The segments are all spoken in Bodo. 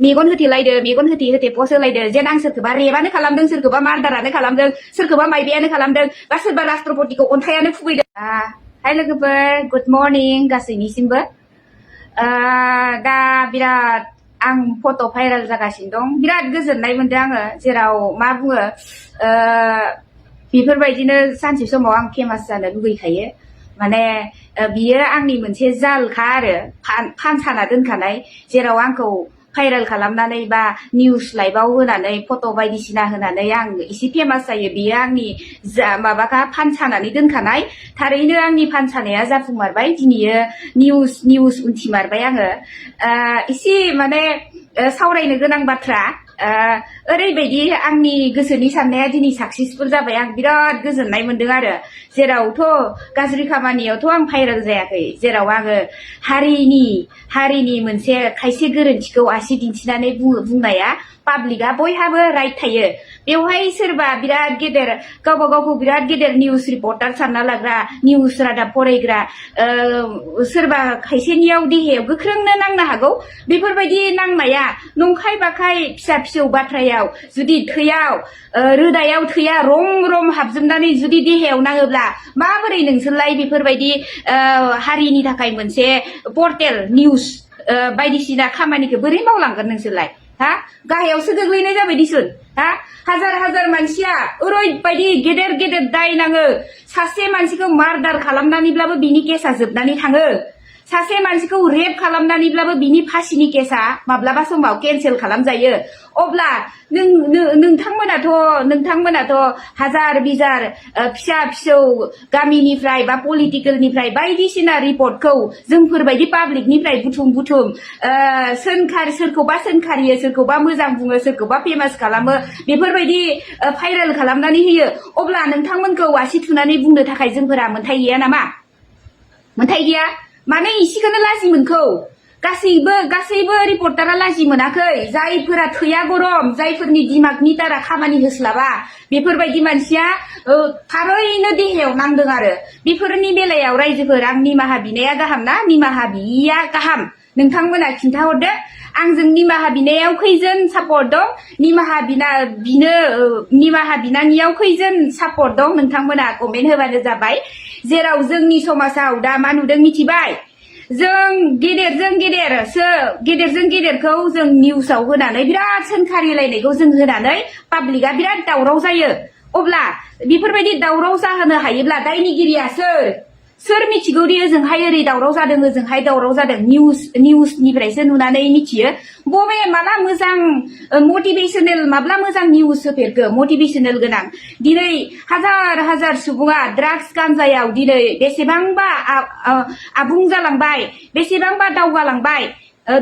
मेगन होथे पस्ट होलायदो जेन आं सोरखौबा रेबानो खालामदों सोरखौबा मार्डारानो खालामदों सोरखौबा माइबायानो खालामदों बा सोरबा राष्ट्रपतिखौ अन्थायानो खुबैदों हाय लोगोफोर गुड मर्निं गासैनिसिमबो दा बिराद आं फट' भाइरेल जागासिनो दं बिराद गोजोननाय मोनदों आङो जेराव मा बुङो बेफोरबायदिनो सानसे समाव आं फेमास जानो लुगैखायो माने बियो आंनि मोनसे जालखा आरो फानसाना दोनखानाय जेराव आंखौ भाइरेल खालामनानै बा निउस लाइभआव होनानै फट' बायदिसिना होनानै आं एसे फेमास जायो बियो आंनि माबाखा फानसानानै दोनखानाय थारैनो आंनि फानसानाया जाफुंमारबाय दिनैयो निउस उनथिमारबाय आङो एसे माने सावरायनो गोनां बाथ्रा ओरैबायदि आंनि गोसोनि साननाया दिनै साक्सेसफुल जाबाय आं बिराद गोजोननाय मोनदों आरो जेरावथ' गाज्रि खामानियावथ' आं भाइरेल जायाखै जेराव आङो हारिनि मोनसे खायसे गोरोन्थिखौ आसि दिन्थिनानै बुंनाया पाब्लिकआ बयहाबो राइट थायो बेवहाय सोरबा बिराद गेदेर गावबा गावखौ बिराद गेदेर निउस रिपर्टार सानना लाग्रा निउस रादाब फरायग्रा सोरबा खायसेनियाव देहायाव गोख्रोंनो नांनो हागौ बेफोरबायदि नांनाया नंखाय बाखाय फिसा फिसौ बाथ्रायाव जुदि थैयाव रोदायाव थैया रम हाबजोबनानै जुदि देहायाव नाङोब्ला माबोरै नोंसोरलाय बेफोरबायदि हारिनि थाखाय मोनसे पर्टेल निउस बायदिसिना खामानिखौ बोरै मावलांगोन नोंसोरलाय हा गाहायावसो गोग्लैनाय जाबाय दिसुन हा हाजार मानसिया ओरैबायदि गेदेर दाय नाङो सासे मानसिखौ मार्डार खालामनानैब्लाबो बिनि केसा जोबनानै थाङो सासे मानसिखौ रेप खालामनानैब्लाबो बिनि फासिनि केसा माब्लाबा समाव केन्सेल खालामजायो अब्ला नोंथांमोनाथ' हाजार बिजार फिसा फिसौ गामिनिफ्राय बा पलिटिकेलनिफ्राय बायदिसिना रिपर्टखौ जोंफोरबायदि पाब्लिकनिफ्राय बुथुम सोरखौबा सोंखारियो सोरखौबा मोजां बुङो सोरखौबा फेमास खालामो बेफोरबायदि भाइरेल खालामनानै होयो अब्ला नोंथांमोनखौ आसि थुनानै बुंनो थाखाय जोंफोरा मोन्थाय गैया नामा मोन्थाय गैया माने इसेखौनो लाजि मोनखौ गासैबो रिपर्टारा लाजि मोनाखै जायफोरा थैया गरम जायफोरनि दिमागनि दारा खामानि होस्लाबा बेफोरबायदि मानसिया थारैनो देहायाव नांदों आरो बेफोरनि बेलायाव रायजोफोर आं निमाहा बिनाया गाहाम ना निमाहा बियिया गाहाम नोंथांमोना खिन्थाहरदो आंजों निमाहा बिनायाव खैजोन सापर्ट दं निमाहा बिनाङियाव खैजोन सापर्ट दं नोंथांमोना कमेन्ट होबानो जाबाय जेराव जोंनि समाजाव दा मा नुदों मिथिबाय जों गेदेरजों गेदेरखौ जों निउसाव होनानै बिराद सोंखारिलायनायखौ जों होनानै पाब्लिकआ बिराद दावराव जायो अब्ला बेफोरबायदि दावराव जाहोनो हायोब्ला दायनिगिरिया सोर मिथिगौदि ओजोंहाय ओरै दावराव जादों ओजोंहाय दावराव जादों निउसनिफ्रायसो नुनानै मिथियो बबे माला मोजां मटिभेशनेल माब्ला मोजां निउस होफेरखो मटिभेशनेल गोनां दिनै हाजार सुबुङा ड्राग्स गान्जायाव दिनै बेसेबांबा आबुं जालांबाय बेसेबांबा दावगालांबाय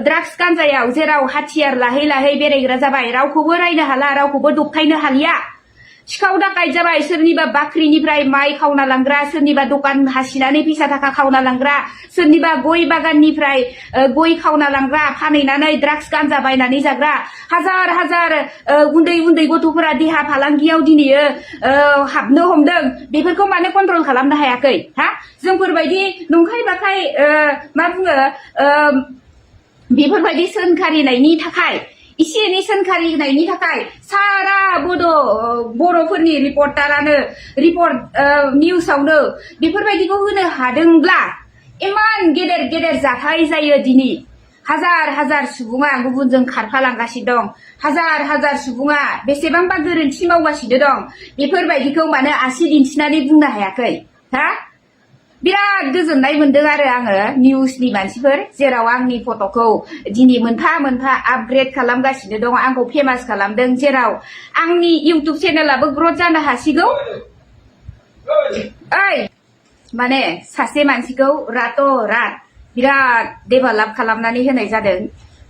ड्राग्स गान्जायाव जेराव हाथियार लाहै बेरायग्रा जाबाय रावखौबो रायनो हाला रावखौबो दबथायनो हालिया सिखाव दाखायत जाबाय सोरनिबा बाख्रिनिफ्राय माइ खावना लांग्रा सोरनिबा दखान हासिनानै फैसा थाखा खावना लांग्रा सोरनिबा गय बागाननिफ्राय गय खावना लांग्रा फानहैनानै ड्राग्स गान्जा बायनानै जाग्रा हाजार उन्दै गथ'फोरा देहा फालांगियाव दिनैयो हाबनो हमदों बेफोरखौ मानो कन्ट्रल खालामनो हायाखै हा जोंफोरबायदि नंखाय बाखाय मा बुङो बेफोरबायदि सोंखारिनायनि थाखाय इसे एनै सोंखारिनायनि थाखाय सारा बर'फोरनि रिपर्टारानो निउसावनो बेफोरबायदिखौ होनो हादोंब्ला इमान गेदेर जाथाय जायो दिनै हाजार सुबुङा गुबुनजों खारफालांगासिनो दं हाजार सुबुङा बेसेबांबा गोरोन्थि मावगासिनो दं बेफोरबायदिखौ मानो आसि दिन्थिनानै बुंनो हायाखै हा बिराद गोजोननाय मोनदों आरो आङो निउसनि मानसिफोर जेराव आंनि फट'खौ दिनै मोनफा आपग्रेड खालामगासिनो दं आंखौ फेमास खालामदों जेराव आंनि इउटुब चेनेलाबो ग्रथ जानो हासिगौ माने सासे मानसिखौ रात बिराद डेभेलप खालामनानै होनाय जादों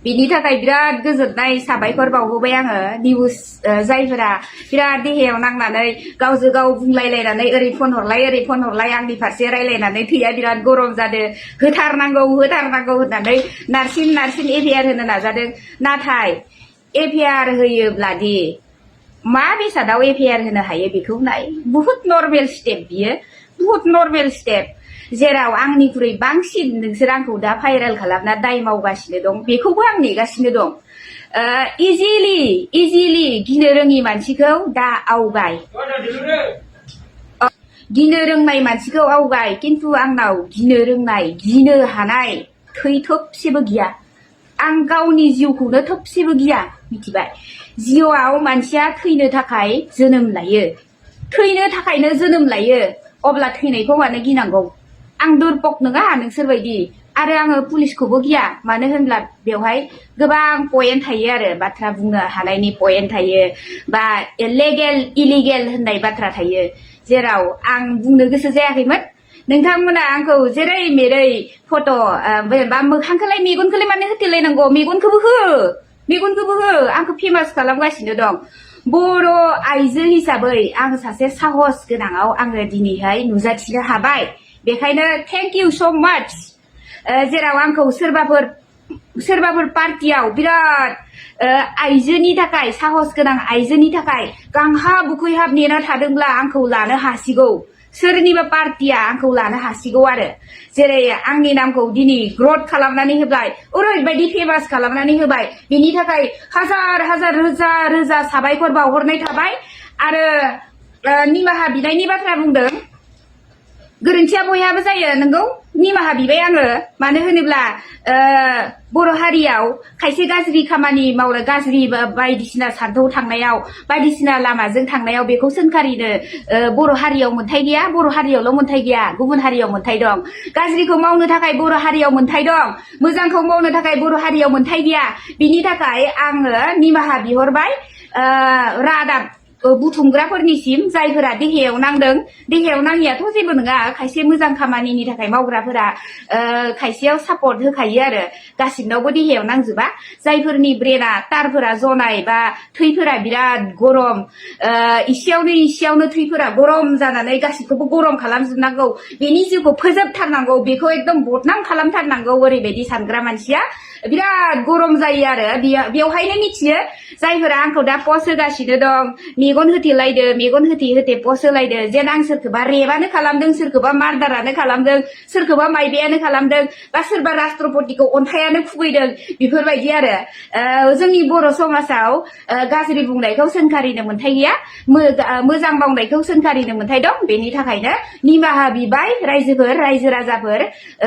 बिनि थाखाय बिराद गोजोननाय साबायखर बावहोबाय आङो निउस जायफोरा बिराद देहायाव नांनानै गावजों गाव बुंलायलायनानै ओरै फन हरलाय आंनि फारसे रायलायनानै थैया बिराद गरम जादों होथारनांगौ होननानै नारसिन एफआइआर होनो नाजादों नाथाय एफआइआर होयोब्लादि मा बेसादाव एफआइआर होनो हायो बेखौ नाय बहुत नर्मेल स्टेप जेराव आंनिख्रुइ बांसिन नोंसोर आंखौ दा भाइरेल खालामना दाय मावगासिनो दं बेखौबो आं नेगासिनो दं इजिलि गिनो रोङि मानसिखौ दा आवगाय गिनो रोंनाय मानसिखौ आवगाय खिन्थु आंनाव गिनो रोंनाय गिनो हानाय थै थोबसेबो गैया आं गावनि जिउखौनो थोबसेबो गिया मिथिबाय जिउआव मानसिया थैनो थाखाय जोनोम लायो थैनो थाखायनो जोनोम लायो अब्ला थैनायखौ मानो गिनांगौ आं दुरपक नङा नोंसोरबायदि आरो आङो पुलिसखौबो गिया मानो होनब्ला बेवहाय गोबां पइन्ट थायो आरो बाथ्रा बुंनो हानायनि पइन्ट थायो बा लेगेल इलिगेल होननाय बाथ्रा थायो जेराव आं बुंनो गोसो जायाखैमोन नोंथांमोना आंखौ जेरै मेरै फट' बा मोखांखौलाय मेगनखौलाय मानो होथेलायनांगौ मेगनखौबो हो आंखौ फेमास खालामगासिनो दं बर' आइजो हिसाबै आं सासे साहस गोनाङाव आङो दिनैहाय नुजाथिनो हाबाय बेखायनो थेंक इउ स' माच जेराव आंखौ सोरबाफोर पार्टियाव बिराद आइजोनि थाखाय साहस गोनां आइजोनि थाखाय गांहाब उखैहाब नेना थादोंब्ला आंखौ लानो हासिगौ सोरनिबा पार्टिया आंखौ लानो हासिगौ आरो जेरै आंनि नामखौ दिनै ग्रथ खालामनानै होबाय ओरैबायदि फेमास खालामनानै होबाय बेनि थाखाय हाजार रोजा साबायखर बावहरनाय थाबाय आरो निमाहा बिनायनि बाथ्रा बुंदों गोरोन्थिया बयहाबो जायो नंगौ निमाहा बिबाय आङो मानो होनोब्ला बर' हारियाव खायसे गाज्रि खामानि मावनो गाज्रि बायदिसिना सान्थौ थांनायाव बायदिसिना लामाजों थांनायाव बेखौ सोंखारिनो बर' हारियाव मोन्थाय गैया बर' हारियावल' मोन्थाय गैया गुबुन हारियाव मोन्थाय दं गाज्रिखौ मावनो थाखाय बर' हारियाव मोन्थाय दं मोजांखौ मावनो थाखाय बर' हारियाव मोन्थाय गैया बिनि थाखाय आङो निमाहा बिहरबाय रादाब बुथुमग्राफोरनिसिम जायफोरा देहायाव नांदों देहायाव नाङियाथ' जेबो नङा खायसे मोजां खामानिनि थाखाय मावग्राफोरा खायसेयाव सापर्ट होखायो आरो गासिबनावबो देहायाव नांजोबा जायफोरनि ब्रेना तारफोरा जनाय बा थैफोरा बिराद गरम इसेयावनो थैफोरा गरम जानानै गासिखौबो गरम खालामजोबनांगौ बेनि जिउखौ फोजोबथारनांगौ बेखौ एकदम बदनाम खालामथारनांगौ ओरैबायदि सानग्रा मानसिया बिराद गरम जायो आरो बेवहायनो मिथियो जायफोरा आंखौ दा पस्ट होगासिनो दं मेगन होथे पस्ट होलायदो जेन आं सोरखौबा रेबानो खालामदों सोरखौबा मार्डारानो खालामदों सोरखौबा माइबायानो खालामदों बा सोरबा राष्ट्रपतिखौ अन्थायानो खुबैदों बेफोरबायदि आरो जोंनि बर' समाजाव गाज्रि बुंनायखौ सोंखारिनो मोन्थाय गैया मोजां मावनायखौ सोंखारिनो मोन्थाय दं बेनि थाखायनो निमाहा बिबाय रायजो राजाफोर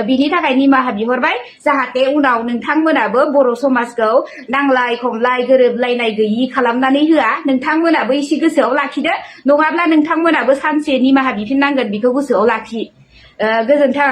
बिनि थाखाय निमाहा बिहरबाय जाहाथे उनाव नोंथांमोनाबो बर' समाजखौ नांलाय खमलाय गोरोबलायनाय गैयि खालामनानै होआ नोंथांमोनाबो एसे गोसोआव लाखिदो नङाब्ला नोंथांमोनाबो सानसे निमाहा बिफिननांगोन बेखौ गोसोआव लाखि गोजोन्थों